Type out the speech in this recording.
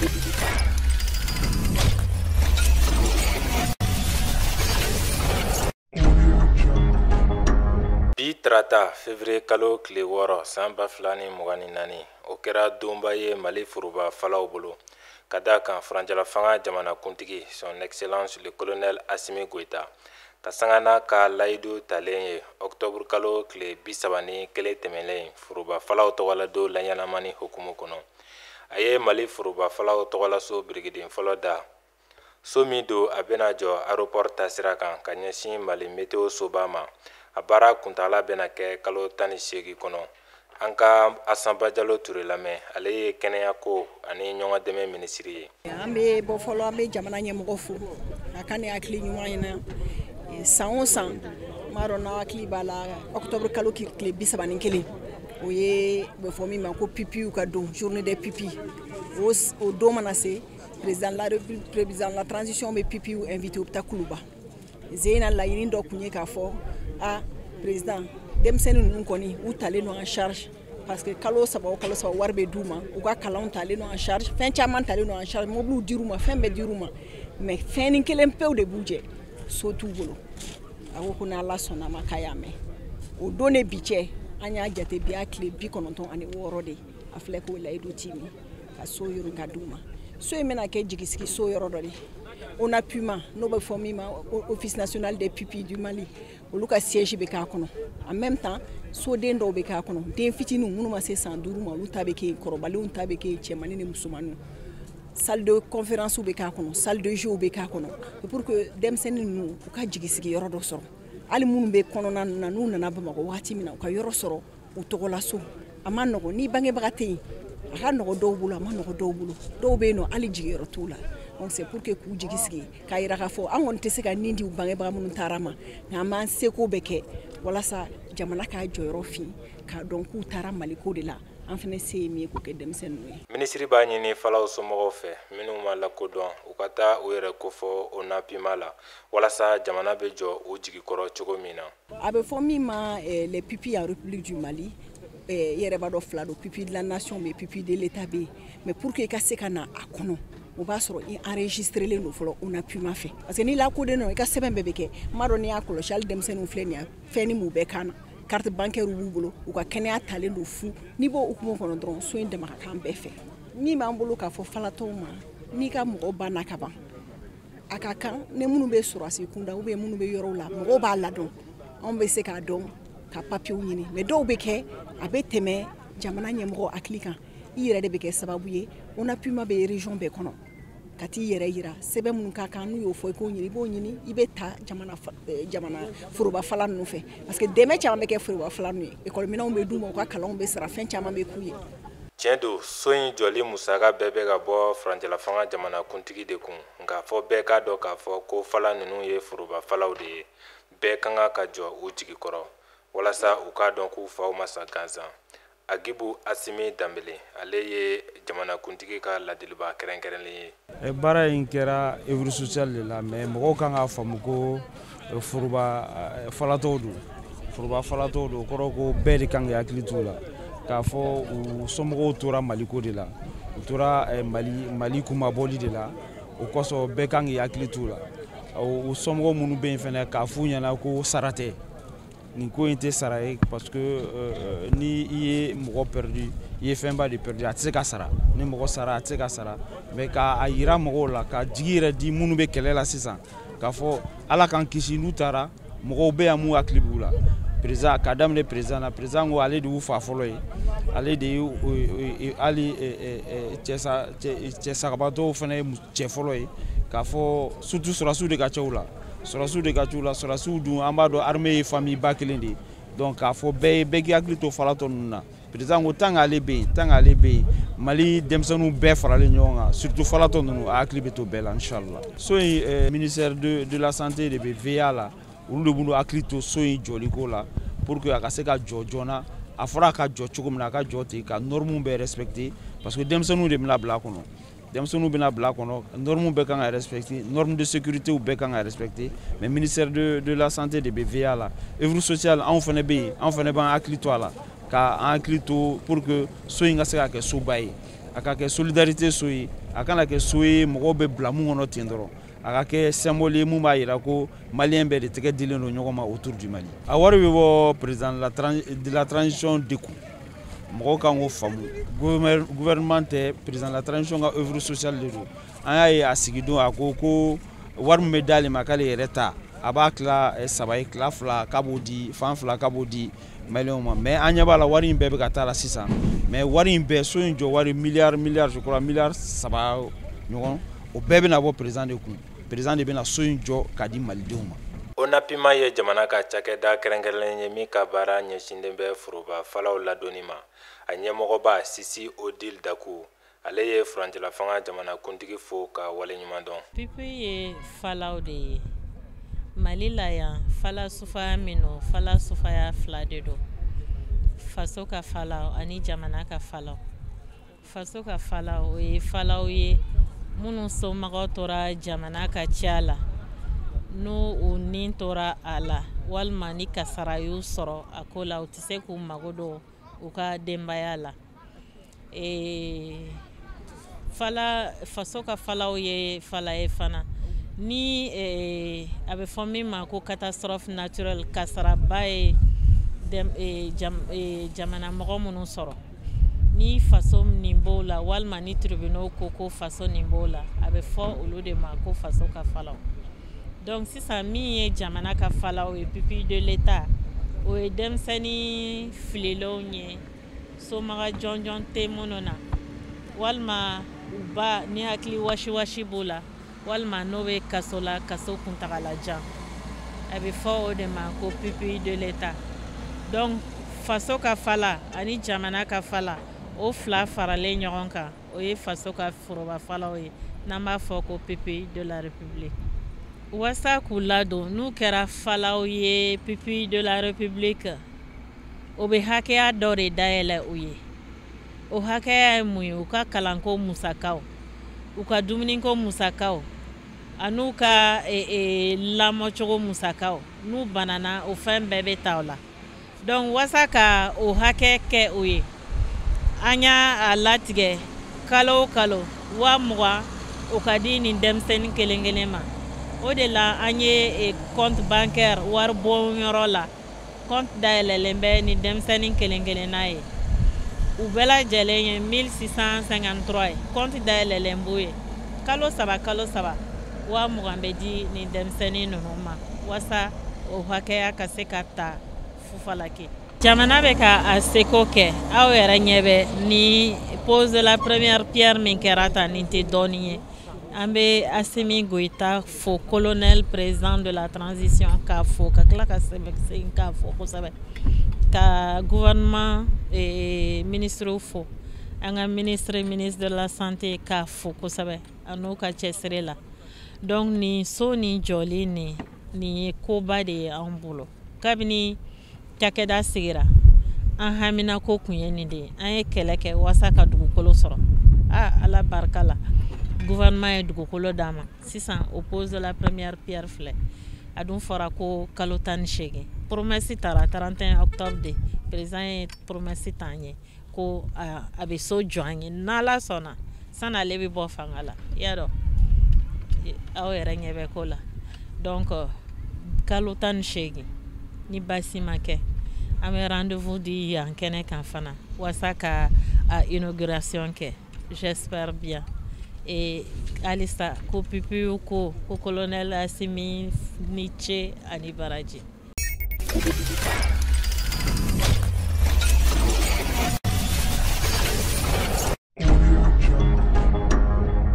Bi tarata février kalo tile 6 san 2024, o kɛra donba ye Mali foroba falaw bolo, ka da kan furancɛla fanga jamanakuntigi, Son Excellence le Colonel Assimi Goïta, ka sanga n'a ka layidu talen ye octobre kalo tile 31 tɛmɛnen foroba falaw tɔgɔladon laɲɛnamani hukumu kɔnɔ. A ye Mali foroba falaw tɔgɔlaso birikiden fɔlɔ da, so min don a bɛna jɔ aéroport taasira kan ka ɲɛsin Mali Météo soba ma. A baara kuntaala bɛna kɛ kalo 18 kɔnɔ. An ka Asanba Jalo Ture lamɛn, ale ye kɛnɛyako ani ɲɔgɔn dɛmɛ minisiri ye. An bɛ bɔ fɔlɔ, an bɛ jamana ɲɛmɔgɔ fo a ka nin hakili ɲuman in na. San o san, n b'a dɔn n'aw hakili b'a la, octobre kalo tile 31, o ye bɛ fɔ min ma ko pupilles ka don, journée des pupilles. O don mana se, président de la République, président de la transition bɛ pupilles invité, u bɛ taa Kuluba. Zen na, laɲini dɔ tun ye k'a fɔ a président, denmisɛnnin ninnu kɔni, u talen don en charge, parce que kalo 3 o kalo 3, wari bɛ d'u ma, u ka kalanw talen don en charge, fɛn caman talen don en charge, mobiliw dir'u ma, fɛn bɛɛ dir'u ma, mais fɛnnin kelen pewu de b'u jɛ, so t'u bolo. A ko ko n'Ala sɔnna ma, k'a y'a mɛn. O don de bi cɛ, an y'a jate, bi y'a tile 96 de, a filɛ k'o layidu timi ka so yɔrɔ ka d'u ma. So in bɛna kɛ jigisigi so yɔrɔ dɔ de. ONAPUMA, n'o bɛ fɔ min ma Office national des pupilles du Mali, olu ka siège bɛ k'a kɔnɔ. En même temps, soden dɔw bɛ k'a kɔnɔ, den fitininw minnu ma se san 5 ma, olu ta bɛ kɛ yen, kɔrɔbalenw ta bɛ kɛ yen, cɛmannin ni musomanninw. Salle de conférence bɛ k'a kɔnɔ, salle de jeu bɛ k'a kɔnɔ, pour que denmisɛnnin ninnu, u ka jigisigi yɔrɔ dɔ sɔrɔ. Hali minnu bɛ kɔnɔna na, n'u nana Bamakɔ waati min na, u ka yɔrɔ sɔrɔ u tɔgɔla so. A ma nɔgɔn ni bangebaga tɛ yen, a ka nɔgɔ dɔw bolo, a ma nɔgɔ dɔw bolo. Dɔw bɛ yen nɔ, hali jigiyɔrɔ t'u la. Donc c'est pour que k'u jigi sigi, k'a yira k'a fɔ an kɔni tɛ se ka nin di u bangebaga minnu taara ma, nka an b'an seko bɛɛ kɛ walasa jamana k'a jɔyɔrɔ fin, k'a dɔn k'u taara Maliko de la. An fana se ye min ye, k'o kɛ denmisɛnninw ye. Minisiri b'a ɲini falaw somɔgɔw fɛ minnu ma lakodɔn, u ka taa u yɛrɛ kofɔ ONAPIMA la, walasa jamana bɛ jɔ u jigi kɔrɔ cogo min na. A bɛ fɔ min ma les pupilles en République du Mali, i yɛrɛ b'a dɔn, fila don: pupille de la nation bɛ, pupille de l'État bɛ yen. Mais pour que i ka se ka na a kɔnɔ, o b'a sɔrɔ i enregistré len don fɔlɔ ONAPUMA fɛ, parce que n'i lakodɔnnen don, i ka sɛbɛn bɛɛ bɛ kɛ. N b'a dɔn n'i y'a kɔlɔsi, hali denmisɛnninw filɛ nin ye, fɛn ni mun bɛɛ kan na, carte bancaire b'u bolo, u ka kɛnɛya talen don fu. N'i b'o hukumu kɔnɔ dɔrɔn, so in dama ka kan bɛɛ fɛ. Min b'an bolo k'a fɔ falatɔw ma, n'i ka mɔgɔ banna ka ban, a ka kan ni minnu bɛ sɔrɔsi kunda ou bien minnu bɛ yɔrɔw la, mɔgɔw b'a ladɔn, anw bɛ se k'a dɔn ka papiyew ɲini. Mais dɔw bɛ kɛ, a bɛ tɛmɛ jamana ɲɛmɔgɔ hakili kan, i yɛrɛ de bɛ kɛ sababu ye. ONAPUMA bɛ région bɛɛ kɔnɔ, ka t'i yɛrɛ yira, sɛbɛn minnu ka kan, n'u y'o fɔ i k'o ɲini, i b'o ɲini, i bɛ ta jamana foroba fala ninnu fɛ, parce que dɛmɛ caman bɛ kɛ foroba fala ninnu ye. Ekɔli minɛnw bɛ d'u ma, u ka kalanw bɛ sara, fɛn caman bɛ k'u ye. Tiɲɛ don, so in jɔli musaka bɛɛ bɛ ka bɔ furancɛla fanga jamanakuntigi de kun, nka fɔ bɛɛ k'a dɔn k'a fɔ ko fala ninnu ye foroba falaw de ye. Bɛɛ ka kan ka jɔ u jigi kɔrɔ walasa u k'a dɔn k'u faw ma sa gansan. Agibu Asimi Danbele, ale ye jamanakuntigi ka ladiliba kɛrɛnkɛrɛnlen ye. Baara in kɛra œuvre sociale de la, mais mɔgɔw kan k'a faamu ko foroba falatɔw don. Foroba falatɔw don, o kɔrɔ ko bɛɛ de kan k'i hakili t'u la, k'a fɔ u somɔgɔw tora Maliko de la, u tora Mali kunmabɔli de la. O kosɔn, bɛɛ kan k'i hakili t'u la. U somɔgɔw minnu bɛ yen fɛnɛ, k'a f'u ɲɛna ko sara tɛ nin ko in, tɛ sara ye, parce que ni i ye mɔgɔ perdu, i ye fɛnba de perdu, a tɛ se ka sara. Ni mɔgɔ sara, a tɛ se ka sara. Mais k'a yira mɔgɔw la, ka jigi yɛrɛ di minnu bɛ kɛlɛ la sisan, k'a fɔ Ala k'an kisi, n'u taara, mɔgɔw bɛ yan mun hakili b'u la. Président, k'a daminɛ président na, président ko ale de y'u fa fɔlɔ ye, ale de ye hali cɛ sagabatɔw fana ye cɛ fɔlɔ ye, k'a fɔ surtout sɔrɔdasiw de ka ca u la, sɔrɔdasiw de ka c'u la. Sɔrɔdasiw dun, an b'a dɔn, armée ye famille ba kelen de ye. Donc k'a fɔ bɛɛ ye, bɛɛ k'i hakili to falatɔ ninnu na. Président ko tant qu'ale bɛ yen, tant qu'ale bɛ yen, Mali denmisɛnninw bɛɛ faralen ɲɔgɔn kan, surtout falatɔ ninnu, a hakili bɛ to bɛɛ la, inchallah. So in, ministère de la Santé de bɛ VA la, olu de b'u hakili to so in jɔliko la, pour que a ka se ka jɔ joona. A fɔra a ka jɔ cogo min na, a ka jɔ ten, ka normes bɛɛ respecter, parce que denmisɛnninw de bɛna bila a kɔnɔ, denmisɛnninw bɛna bila a kɔnɔ, normes bɛɛ kan ka respecter, normes de sécurité bɛɛ kan ka respecter. Mais ministère de la Santé de bɛ VA la. Œuvre sociale, anw fana bɛ yen, anw fana b'an hakili to a la, ka an hakili to pour que so in ka se ka kɛ soba ye. A ka kɛ solidarité so ye, a kana kɛ so ye mɔgɔw bɛ bila mun kɔnɔ ten dɔrɔn. A ka kɛ symbole ye mun b'a jira ko malien bɛɛ de tɛgɛ dilen don ɲɔgɔn ma autour du Mali. A wari bɛ bɔ président de la transition de kun. Mɔgɔw kan k'o faamu, gouvernement tɛ, président de la transition ka œuvre sociale de don. An y'a ye a sigidon, a ko ko wari min bɛ d'ale ma k'ale yɛrɛ ta, a b'a tila saba ye, tila fila k'a b'o di, fan fila k'a b'o di malienw ma. Mais an ɲɛ b'a la wari in bɛɛ bɛ ka taa la sisan. Mais wari in bɛɛ, so in jɔ wari miliyari, je crois miliyari 3 ɲɔgɔn, o bɛɛ bɛna bɔ président de kun. Président de bɛna so in jɔ k'a di malidenw ma. ONAPIMA ye jamana ka cakɛda kɛrɛnkɛrɛnlen ye min ka baara ɲɛsinnen bɛ foroba falaw ladonni ma. A ɲɛmɔgɔba Sisi Odile Daku, ale ye furancɛla fanga jamanakuntigi fo ka waleɲuman dɔn. Pupille ye falaw de ye Mali la yan. Fala sufaya min don, fala sufaya fila de don: faso ka falaw ani jamana ka falaw. Faso ka falaw, o ye falaw ye minnu somɔgɔw tora jamana ka ciya la, n'u u ni tora a la, walima ni kasara y'u sɔrɔ a ko la, u tɛ se k'u mago don u ka denbaya la. Fala, faso ka falaw ye fala ye fana ni a bɛ fɔ min ma ko catastrophe naturelle, kasaraba ye jamana mɔgɔ minnu sɔrɔ, ni faso nin b'o la, walima ni tribunaux ko ko faso nin b'o la, a bɛ fɔ olu de ma ko faso ka falaw. Donc sisan, min ye jamana ka falaw ye, pupille de l'État, o ye denmisɛnnin fililenw ye, somaga jɔnjɔn tɛ minnu na, walima u ba ni hakili wasiwasi b'o la, walima n'o bɛ kaso la, kaso kuntagala jan, a bɛ fɔ o de ma ko pupille de l'État. Donc faso ka fala ani jamana ka fala, o fila faralen ɲɔgɔn kan, o ye faso ka foroba falaw ye, n'an b'a fɔ ko pupille de la République. Walasa k'u ladon, n'u kɛra falaw ye, pupille de la République, o bɛ hakɛya dɔ de dayɛlɛ u ye. O hakɛya ye mun ye? U ka kalanko musakaw, u ka dumuniko musakaw, an'u ka lamɔcogo musakaw, n'u banana, o fɛn bɛɛ bɛ ta o la. Donc walasa ka o hakɛ kɛ o ye, an y'a a latigɛ kalo o kalo 20 000, o ka di nin denmisɛnnin kelen kelen ma. O de la an ye compte bancaire, wari bon yɔrɔ la, compte dayɛlɛlen bɛ nin denmisɛnnin kelen kelenna ye. U bɛɛ lajɛlen ye 1653 ye, compte dayɛlɛlen b'u ye. Kalo saba, kalo saba, 20 000 bɛ di nin denmisɛnnin ninnu ma, walasa o hakɛya ka se ka ta fufalaki. Jamana bɛ ka a seko kɛ. Aw yɛrɛ ɲɛ bɛ ni pose de la première pierre min kɛra tan, nin tɛ dɔɔnin ye. An bɛ Assimi Goïta fo, colonel président de la transition, k'a fo ka tila ka segin k'a fo kosɛbɛ, ka gouvernement ministre fo, an ka ministre de la santé k'a fo kosɛbɛ a n'u ka cɛsiri la. Donc nin so nin jɔli nin ye koba de ye anw bolo. Kabini cakɛda sigira, an haminako kun ye nin de ye. An ye kɛlɛ kɛ walasa ka dugukolo sɔrɔ. A Ala barika la, gouvernement ye dugukolo d'an ma. Sisan o pose de la première pierre filɛ. A dun fɔra ko kalo 18, promesse tara 31 octobre de, président ye promesse t'an ye ko a bɛ so jɔ an ye, n'Ala sɔnna, sanni ale bɛ bɔ fanga la. I y'a dɔn, aw yɛrɛ ɲɛ bɛ ko la. Donc kalo 18, ni baasi ma kɛ, an bɛ rendez-vous di yan kɛnɛ kan fana walasa ka a inauguration kɛ, j'espère bien. Et halisa ko pupille ko colonel Assimi ni ce ani baraji.